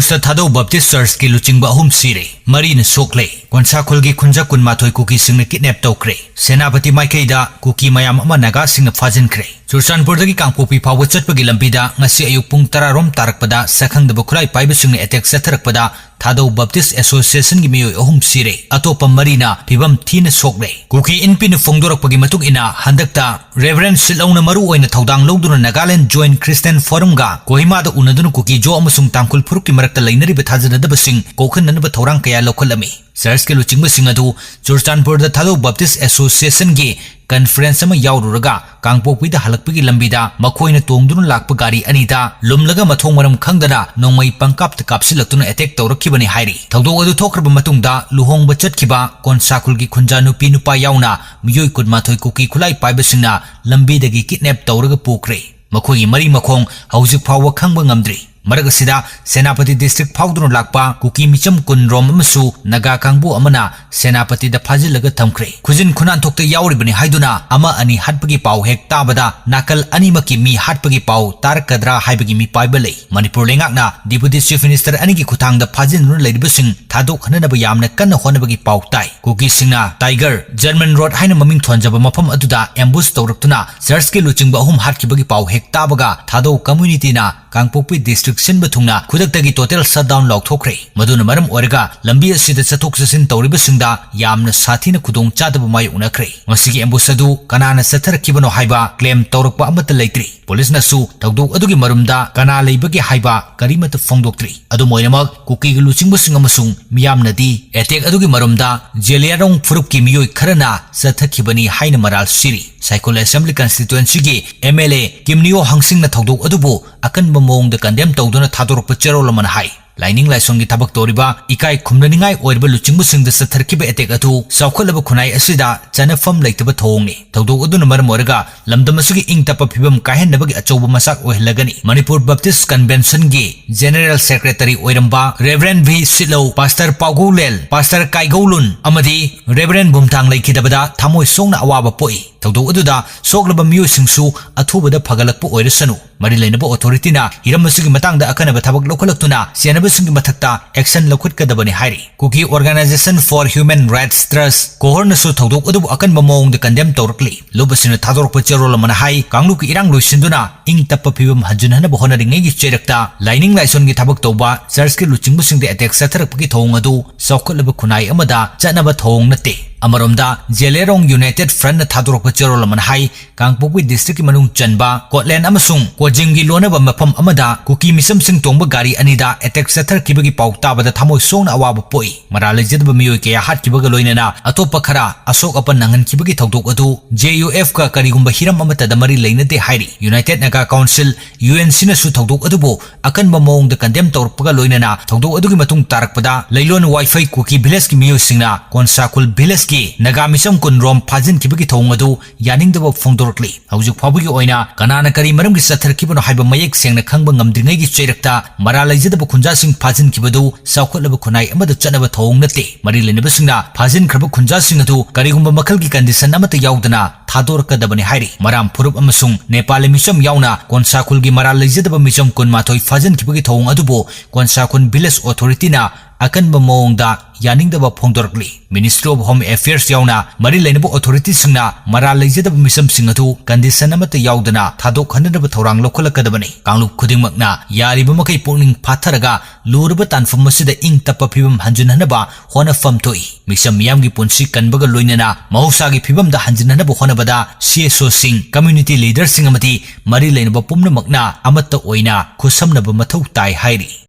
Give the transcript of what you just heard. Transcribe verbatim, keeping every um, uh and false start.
ꯊꯥꯗꯧ Baptist ꯆꯔꯆꯀꯤ ꯂꯨꯆꯤꯡꯕ ꯑꯍꯨꯝ ꯁꯤꯔꯦ, ꯃꯔꯤꯅ ꯁꯣꯛꯂꯦ꯫ ꯀꯣꯟꯁꯥꯈꯨꯜꯒꯤ ꯈꯨꯟꯖꯥ ꯀꯨꯟꯃꯥꯊꯣꯏ ꯀꯨꯀꯤꯁꯤꯡꯅ kidnap ꯇꯧꯈ꯭ꯔꯦ꯫ ꯁꯦꯅꯥꯄꯇꯤ ꯃꯥꯏꯀꯩꯗ ꯀꯨꯀꯤ ꯃꯌꯥꯝ ꯑꯃ ꯅꯥꯒꯥꯁꯤꯡꯅ ꯐꯥꯖꯤꯟꯈ꯭ꯔꯦ꯫ ꯆꯨꯔꯆꯥꯟꯄꯨꯔꯗꯒꯤ ꯀꯥꯡꯄꯣꯛꯄꯤ ꯐꯥꯎꯕ ꯆꯠꯄꯒꯤ ꯂꯝꯕꯤꯗ ꯉꯁꯤ ꯑꯌꯨꯛ ꯄꯨꯡ ꯇꯔꯥ ꯔꯣꯝ ꯇꯥꯔꯛꯄꯗ ꯁꯛꯈꯪꯗꯕ ꯈꯨꯠꯂꯥꯏ ꯄꯥꯏꯕꯁꯤꯡꯅ attack ꯆꯠꯊꯔꯛꯄꯗ ꯊꯥꯗꯧ ꯕꯞꯇꯤꯁ ꯑꯦꯁꯣꯁꯤꯌꯦꯁꯟꯒꯤ ꯃꯤꯑꯣꯏ ꯑꯍꯨꯝ ꯁꯤꯔꯦ, ꯑꯇꯣꯞꯄ ꯃꯔꯤꯅ ꯐꯤꯕꯝ ꯊꯤꯅ ꯁꯣꯛꯂꯦ꯫ ꯀꯨꯀꯤ ꯏꯟꯄꯤꯅ ꯐꯣꯡꯗꯣꯔꯛꯄꯒꯤ ꯃꯇꯨꯡ ꯏꯟꯅ, ꯍꯟꯗꯛꯇ ꯔꯦꯚꯔꯦꯟ ꯁꯤꯠꯂꯧꯅ ꯃꯔꯨ ꯑꯣꯏꯅ ꯊꯧꯗꯥꯡ ꯂꯧꯗꯨꯅ ꯅꯥꯒꯥꯂꯦꯟ ꯖꯣꯏꯟ ꯈ꯭ꯔꯤꯁꯇꯤꯌꯟ ꯐꯣꯔꯝꯒ ꯀꯣꯍꯤꯃꯥꯗ ꯎꯅꯗꯨꯅ ꯀꯨꯀꯤ ꯖꯣ ꯑꯃꯁꯨꯡ ꯇꯥꯡꯈꯨꯜ ꯐꯨꯔꯨꯞꯀꯤ ꯃꯔꯛꯇ ꯂꯩꯅꯔꯤꯕ ꯊꯥꯖꯅꯗꯕꯁꯤꯡ ꯀꯣꯛꯍꯟꯅꯅꯕ ꯊꯧꯔꯥꯡ ꯀꯌꯥ ꯂꯧꯈꯠꯂꯝꯃꯤ꯫ ꯆꯔꯆꯀꯤ ꯂꯨꯆꯤꯡꯕꯁꯤꯡ ꯑꯗꯨ ꯆꯨꯔꯆꯥꯟꯄꯨꯔꯗ ꯊꯥꯗꯧ ꯕꯞꯇꯤꯁ ꯑꯦꯁꯣꯁꯤꯌꯦꯁꯟꯒꯤ conference ꯑꯃ ꯌꯥꯎꯔꯨꯔꯒ ꯀꯥꯡꯄꯣꯛꯄꯤꯗ ꯍꯜꯂꯛꯄꯒꯤ ꯂꯝꯕꯤꯗ ꯃꯈꯣꯏꯅ ꯇꯣꯡꯗꯨꯅ ꯂꯥꯛꯄ ꯒꯥꯔꯤ ꯑꯅꯤꯗ ꯂꯨꯝꯂꯒ ꯃꯊꯣꯡ ꯃꯔꯝ ꯈꯪꯗꯅ ꯅꯣꯡꯃꯩ ꯄꯪꯀꯥꯞꯇ ꯀꯥꯞꯁꯤꯜꯂꯛꯇꯨꯅ attack ꯇꯧꯔꯛꯈꯤꯕꯅꯤ ꯍꯥꯏꯔꯤ꯫ ꯊꯧꯗꯣꯛ ꯑꯗꯨ ꯊꯣꯛꯈ꯭ꯔꯕ ꯃꯇꯨꯡꯗ ꯂꯨꯍꯣꯡꯕ ꯆꯠꯈꯤꯕ ꯀꯣꯟꯁꯥꯈꯨꯜꯒꯤ ꯈꯨꯟꯖꯥ ꯅꯨꯄꯤ ꯅꯨꯄꯥ ꯌꯥꯎꯅ ꯃꯤꯑꯣꯏ ꯀꯨꯟꯃꯥꯊꯣꯏ ꯀꯨꯀꯤ ꯈꯨꯠꯂꯥꯏ ꯄꯥꯏꯕꯁꯤꯡꯅ ꯂꯝꯕꯤꯗꯒꯤ kidnap ꯇꯧꯔꯒ ꯄꯨꯈ꯭ꯔꯦ꯫ ꯃꯈꯣꯏꯒꯤ ꯃꯔꯤ ꯃꯈꯣꯡ ꯍꯧꯖꯤꯛ ꯐꯥꯎꯕ ꯈꯪꯕ ꯉꯝꯗ꯭ꯔꯤ꯫ ꯃꯔꯛ ꯑꯁꯤꯗ, ꯁꯦꯅꯥꯄꯇꯤ district ꯐꯥꯎꯗꯨꯅ ꯂꯥꯛꯄ ꯀꯨꯀꯤ ꯃꯤꯆꯝ ꯀꯨꯟ ꯔꯣꯝ ꯑꯃꯁꯨ ꯅꯥꯒꯥ ꯀꯥꯡꯕꯨ ꯑꯃꯅ ꯁꯦꯅꯥꯄꯇꯤꯗ ꯐꯥꯖꯤꯜꯂꯒ ꯊꯝꯈ꯭ꯔꯦ꯫ ꯈꯨꯖꯤꯟ ꯈꯨꯅꯥꯟꯊꯣꯛꯇ ꯌꯥꯎꯔꯤꯕꯅꯤ ꯍꯥꯏꯗꯨꯅ ꯑꯃ ꯑꯅꯤ ꯍꯥꯠꯄꯒꯤ ꯄꯥꯎ ꯍꯦꯛ ꯇꯥꯕꯗ, ꯅꯥꯀꯜ ꯑꯅꯤꯃꯛꯀꯤ ꯃꯤ ꯍꯥꯠꯄꯒꯤ ꯄꯥꯎ ꯇꯥꯔꯛꯀꯗ꯭ꯔꯥ ꯍꯥꯏꯕꯒꯤ ꯃꯤꯄꯥꯏꯕ ꯂꯩ꯫ ꯃꯅꯤꯄꯨꯔ ꯂꯩꯉꯥꯛꯅ Deputy Chief Minister ꯑꯅꯤꯒꯤ ꯈꯨꯠꯊꯥꯡꯗ ꯐꯥꯖꯤꯟꯗꯨꯅ ꯂꯩꯔꯤꯕꯁꯤꯡ ꯊꯥꯗꯣꯛꯍꯟꯅꯕ ꯌꯥꯝꯅ ꯀꯟꯅ ꯍꯣꯠꯅꯕꯒꯤ ꯄꯥꯎ ꯇꯥꯏ꯫ ꯀꯨꯀꯤꯁꯤꯡꯅ Tiger, German Road ꯍꯥꯏꯅ ꯃꯃꯤꯡ ꯊꯣꯟꯖꯕ ꯃꯐꯝ ꯑꯗꯨꯗ ambush ꯇꯧꯔꯛꯇꯨꯅ ꯆꯔꯆꯀꯤ ꯂꯨꯆꯤꯡꯕ ꯑꯍꯨꯝ ꯍꯥꯠꯈꯤꯕꯒꯤ ꯄꯥꯎ ꯍꯦꯛ ꯇꯥꯕꯒ, ꯊꯥꯗꯧ communityꯅ ꯀꯥꯡꯄꯣꯛꯄꯤ district ꯁꯤꯟꯕ ꯊꯨꯡꯅ ꯈꯨꯗꯛꯇꯒꯤ total shutdown ꯂꯥꯎꯊꯣꯛꯈ꯭ꯔꯦ꯫ ꯃꯗꯨꯅ ꯃꯔꯝ ꯑꯣꯏꯔꯒ ꯂꯝꯕꯤ ꯑꯁꯤꯗ ꯆꯠꯊꯣꯛ ꯆꯠꯁꯤꯟ ꯇꯧꯔꯤꯕꯁꯤꯡꯗ ꯌꯥꯝꯅ ꯁꯥꯊꯤꯅ ꯈꯨꯗꯣꯡꯆꯥꯗꯕ ꯃꯥꯌꯣꯛꯅꯈ꯭ꯔꯦ꯫ ꯃꯁꯤꯒꯤ ambush ꯑꯗꯨ ꯀꯅꯥꯅ ꯆꯠꯊꯔꯛꯈꯤꯕꯅꯣ ꯍꯥꯏꯕ claim ꯇꯧꯔꯛꯄ ꯑꯃꯠꯇ ꯂꯩꯇ꯭ꯔꯤ꯫ ꯄꯨꯂꯤꯁꯅꯁꯨ ꯊꯧꯗꯣꯛ ꯑꯗꯨꯒꯤ ꯃꯔꯨꯝꯗ ꯀꯅꯥ ꯂꯩꯕꯒꯦ ꯍꯥꯏꯕ ꯀꯔꯤꯃꯠꯇ ꯐꯣꯡꯗꯣꯛꯇ꯭ꯔꯤ꯫ ꯑꯗꯨꯝ ꯑꯣꯏꯅꯃꯛ, ꯀꯨꯀꯤꯒꯤ ꯂꯨꯆꯤꯡꯕꯁꯤꯡ ꯑꯃꯁꯨꯡ ꯃꯤꯌꯥꯝꯅꯗꯤ attack ꯑꯗꯨꯒꯤ ꯃꯔꯨꯝꯗ ꯖꯦꯂꯤꯌꯥꯔꯣꯡ ꯐꯨꯔꯨꯞꯀꯤ ꯃꯤꯑꯣꯏ ꯈꯔꯅ ꯆꯠꯊꯈꯤꯕꯅꯤ ꯍꯥꯏꯅ ꯃꯔꯥꯜ ꯁꯤꯔꯤ꯫ ꯁꯥꯏꯈꯣꯜ Assembly Constituencyꯒꯤ MLA ꯀꯤꯝꯅꯤꯌꯣ ꯍꯪꯁꯤꯡꯅ ꯊꯧꯗꯣꯛ ꯑꯗꯨꯕꯨ ꯑꯀꯟꯕ ꯃꯑꯣꯡꯗ condemn ꯇꯧꯗꯨꯅ ꯊꯥꯗꯣꯔꯛꯄ ꯆꯦꯔꯣꯜ ꯑꯃꯅ ꯍꯥꯏ, ꯂꯥꯏꯅꯤꯡ ꯂꯥꯏꯁꯣꯟꯒꯤ ꯊꯕꯛ ꯇꯧꯔꯤꯕ ꯏꯀꯥꯏ ꯈꯨꯝꯅꯅꯤꯡꯉꯥꯏ ꯑꯣꯏꯔꯕ ꯂꯨꯆꯤꯡꯕꯁꯤꯡꯗ ꯆꯠꯊꯔꯛꯈꯤꯕ attack ꯑꯗꯨ ꯆꯥꯎꯈꯠꯂꯕ ꯈꯨꯟꯅꯥꯏ ꯑꯁꯤꯗ ꯆꯠꯅꯐꯝ ꯂꯩꯇꯕ ꯊꯧꯑꯣꯡꯅꯤ꯫ ꯊꯧꯗꯣꯛ ꯑꯗꯨꯅ ꯃꯔꯝ ꯑꯣꯏꯔꯒ ꯂꯝꯗꯝ ꯑꯁꯤꯒꯤ ꯏꯪ ꯇꯞꯄ ꯐꯤꯕꯝ ꯀꯥꯏꯍꯟꯅꯕꯒꯤ ꯑꯆꯧꯕ ꯃꯆꯥꯛ ꯑꯣꯏꯍꯜꯂꯒꯅꯤ꯫ ꯃꯅꯤꯄꯨꯔ Baptist Conventionꯒꯤ General Secretary ꯑꯣꯏꯔꯝꯕ Reverend V ꯁꯤꯠꯂꯧ, Pastor ꯄꯥꯎꯒꯧꯂꯦꯜ, Pastor ꯀꯥꯏꯒꯧꯂꯨꯟ ꯑꯃꯗꯤ Reverend ꯕꯨꯝꯊꯥꯡ ꯂꯩꯈꯤꯗꯕꯗ ꯊꯃꯣꯏ ꯁꯣꯛꯅ ꯑꯋꯥꯕ ꯄꯣꯛꯏ꯫ ꯊꯧꯗꯣꯛ ꯑꯗꯨꯗ ꯁꯣꯛꯂꯕ ꯃꯤꯑꯣꯏꯁꯤꯡꯁꯨ ꯑꯊꯨꯕꯗ ꯐꯒꯠꯂꯛꯄ ꯑꯣꯏꯔꯁꯅꯨ꯫ ꯃꯔꯤ ꯂꯩꯅꯕ authority ꯅ ꯍꯤꯔꯝ ꯑꯁꯤꯒꯤ ꯃꯇꯥꯡꯗ ꯑꯀꯟꯅꯕ ꯊꯕꯛ ꯂꯧꯈꯠꯂꯛꯇꯨꯅ ꯆꯦꯟꯅꯕꯁꯤꯡꯒꯤ ꯃꯊꯛꯇ action ꯂꯧꯈꯠꯀꯗꯕꯅꯤ ꯍꯥꯏꯔꯤ꯫ Kuki Organisation for Human Rights Trust, ꯀꯣꯍꯣꯔꯅꯁꯨ ꯊꯧꯗꯣꯛ ꯑꯗꯨꯕꯨ ꯑꯀꯟꯕ ꯃꯑꯣꯡꯗ condemn ꯇꯧꯔꯛꯂꯤ꯫ ꯂꯨꯞ ꯑꯁꯤꯅ ꯊꯥꯗꯣꯔꯛꯄ ꯆꯦꯔꯣꯜ ꯑꯃꯅ ꯍꯥꯏ, ꯀꯥꯡꯂꯨꯞꯀꯤ ꯏꯔꯥꯡ ꯂꯣꯏꯁꯤꯟꯗꯨꯅ ꯏꯪ ꯇꯞꯄ ꯐꯤꯕꯝ ꯍꯟꯖꯤꯟꯍꯟꯅꯕ ꯍꯣꯠꯅꯔꯤꯉꯩꯒꯤ ꯆꯩꯔꯛꯇ ꯂꯥꯏꯅꯤꯡ ꯂꯥꯏꯁꯣꯟꯒꯤ ꯊꯕꯛ ꯇꯧꯕ ꯆꯔꯆꯀꯤ ꯂꯨꯆꯤꯡꯕꯁꯤꯡꯗ attack ꯆꯠꯊꯔꯛꯄꯒꯤ ꯊꯧꯑꯣꯡ ꯑꯗꯨ ꯆꯥꯎꯈꯠꯂꯕ ꯈꯨꯟꯅꯥꯏ ꯑꯃꯗ ꯆꯠꯅꯕ ꯊꯧꯑꯣꯡ ꯅꯠꯇꯦ꯫ ꯑꯃꯔꯣꯝꯗ, ꯖꯦꯂꯦꯔꯣꯡ United Front ꯅ ꯊꯥꯗꯣꯔꯛꯄ ꯆꯦꯔꯣꯜ ꯑꯃꯅ ꯍꯥꯏ, ꯀꯥꯡꯄꯣꯛꯄꯤ district ꯀꯤ ꯃꯅꯨꯡ ꯆꯟꯕ ꯀꯣꯠꯂꯦꯟ ꯑꯃꯁꯨꯡ ꯀꯣꯖꯤꯝꯒꯤ ꯂꯣꯟꯅꯕ ꯃꯐꯝ ꯑꯃꯗ ꯀꯨꯀꯤ ꯃꯤꯆꯝꯁꯤꯡ ꯇꯣꯡꯕ ꯒꯥꯔꯤ ꯑꯅꯤꯗ attack ꯆꯠꯊꯔꯛꯈꯤꯕꯒꯤ ꯄꯥꯎ ꯇꯥꯕꯗ ꯊꯃꯣꯏ ꯁꯣꯛꯅ ꯑꯋꯥꯕ ꯄꯣꯛꯏ꯫ ꯃꯔꯥꯜ ꯂꯩꯖꯗꯕ ꯃꯤꯑꯣꯏ ꯀꯌꯥ ꯍꯥꯠꯈꯤꯕꯒ ꯂꯣꯏꯅꯅ ꯑꯇꯣꯞꯄ ꯈꯔ ꯑꯁꯣꯛ ꯑꯄꯟ ꯅꯪꯍꯟꯈꯤꯕꯒꯤ ꯊꯧꯗꯣꯛ ꯑꯗꯨ J U F ꯀ ꯀꯔꯤꯒꯨꯝꯕ ꯍꯤꯔꯝ ꯑꯃꯠꯇꯗ ꯃꯔꯤ ꯂꯩꯅꯗꯦ ꯍꯥꯏꯔꯤ꯫ United Naga Council, U N C ꯅꯁꯨ ꯊꯧꯗꯣꯛ ꯑꯗꯨꯕꯨ ꯑꯀꯟꯕ ꯃꯑꯣꯡꯗ condemn ꯇꯧꯔꯛꯄꯒ ꯂꯣꯏꯅꯅ ꯊꯧꯗꯣꯛ ꯑꯗꯨꯒꯤ ꯃꯇꯨꯡ ꯇꯥꯔꯛꯄꯗ ꯂꯩꯂꯣꯟ ꯋꯥꯏꯐꯩ ꯀꯨꯀꯤ village ꯀꯤ ꯃꯤꯑꯣꯏꯁꯤꯡꯅ ꯀꯣꯟꯁꯥꯈꯨꯜ village ꯀꯤ ꯅꯥꯒꯥ ꯃꯤꯆꯝ ꯀꯨꯟꯔꯣꯝ ꯐꯥꯖꯤꯟꯈꯤꯕꯒꯤ ꯊꯧꯑꯣꯡ ꯑꯗꯨ ꯌꯥꯅꯤꯡꯗꯕ ꯐꯣꯡꯗꯣꯔꯛꯂꯤ꯫ ꯍꯧꯖꯤꯛ ꯐꯥꯎꯕꯒꯤ ꯑꯣꯏꯅ ꯀꯅꯥꯅ ꯀꯔꯤ ꯃꯔꯝꯒꯤ ꯆꯠꯊꯔꯛꯈꯤꯕꯅꯣ ꯍꯥꯏꯕ ꯃꯌꯦꯛ ꯁꯦꯡꯅ ꯈꯪꯕ ꯉꯝꯗ꯭ꯔꯤꯉꯩꯒꯤ ꯆꯩꯔꯛꯇ ꯃꯔꯥꯜ ꯂꯩꯖꯗꯕ ꯈꯨꯟꯖꯥꯁꯤꯡ ꯐꯥꯖꯤꯟꯈꯤꯕꯗꯨ ꯆꯥꯎꯈꯠꯂꯕ ꯈꯨꯟꯅꯥꯏ ꯑꯃꯗ ꯆꯠꯅꯕ ꯊꯧꯑꯣꯡ ꯅꯠꯇꯦ꯫ ꯃꯔꯤ ꯂꯩꯅꯕꯁꯤꯡꯅ ꯐꯥꯖꯤꯟꯈ꯭ꯔꯕ ꯈꯨꯟꯖꯥꯁꯤꯡ ꯑꯗꯨ ꯀꯔꯤꯒꯨꯝꯕ ꯃꯈꯜꯒꯤ condition ꯑꯃꯠꯇ ꯌꯥꯎꯗꯅ ꯊꯥꯗꯣꯔꯛꯀꯗꯕꯅꯤ ꯍꯥꯏꯔꯤ꯫ ꯃꯔꯥꯝ ꯐꯨꯔꯨꯞ ꯑꯃꯁꯨꯡ ꯅꯦꯄꯥꯂꯤ ꯃꯤꯆꯝ ꯌꯥꯎꯅ ꯀꯣꯟꯁꯥꯈꯨꯜꯒꯤ ꯃꯔꯥꯜ ꯂꯩꯖꯗꯕ ꯃꯤꯆꯝ ꯀꯨꯟꯃꯥꯊꯣꯏ ꯐꯥꯖꯤꯟꯈꯤꯕꯒꯤ ꯊꯧꯑꯣꯡ ꯑꯗꯨꯕꯨ ꯀꯣꯟꯁꯥꯈꯨꯜ village authority ꯅ ꯑꯀꯟꯕ ꯃꯑꯣꯡꯗ ꯌꯥꯅꯤꯡꯗꯕ ꯐꯣꯡꯗꯣꯔꯛꯂꯤ꯫ Ministry of Home Affairs ꯌꯥꯎꯅ ꯃꯔꯤ ꯂꯩꯅꯕ authority ꯁꯤꯡꯅ ꯃꯔꯥꯜ ꯂꯩꯖꯗꯕ ꯃꯤꯆꯝꯁꯤꯡ ꯑꯗꯨ condition ꯑꯃꯠꯇ ꯌꯥꯎꯗꯅ ꯊꯥꯗꯣꯛꯍꯟꯅꯅꯕ ꯊꯧꯔꯥꯡ ꯂꯧꯈꯠꯂꯛꯀꯗꯕꯅꯤ꯫ ꯀꯥꯡꯂꯨꯞ ꯈꯨꯗꯤꯡꯃꯛꯅ ꯌꯥꯔꯤꯕ ꯃꯈꯩ ꯄꯨꯛꯅꯤꯡ ꯐꯥꯊꯔꯒ ꯂꯨꯔꯕ ꯇꯥꯟꯐꯝ ꯑꯁꯤꯗ ꯏꯪ ꯇꯞꯄ ꯐꯤꯕꯝ ꯍꯟꯖꯤꯟꯍꯟꯅꯕ ꯍꯣꯠꯅꯐꯝ ꯊꯣꯛꯏ꯫ ꯃꯤꯆꯝ ꯃꯤꯌꯥꯝꯒꯤ ꯄꯨꯟꯁꯤ ꯀꯟꯕꯒ ꯂꯣꯏꯅꯅ ꯃꯍꯧꯁꯥꯒꯤ ꯐꯤꯕꯝꯗ ꯍꯟꯖꯤꯟꯍꯟꯅꯕ ꯍꯣꯠꯅꯕꯗ C S O ꯁꯤꯡ, community leader ꯁꯤꯡ ꯑꯃꯗꯤ ꯃꯔꯤ ꯂꯩꯅꯕ ꯄꯨꯝꯅꯃꯛꯅ ꯑꯃꯠꯇ ꯑꯣꯏꯅ ꯈꯨꯠꯁꯝꯅꯕ ꯃꯊꯧ ꯇꯥꯏ ꯍꯥꯏꯔꯤ꯫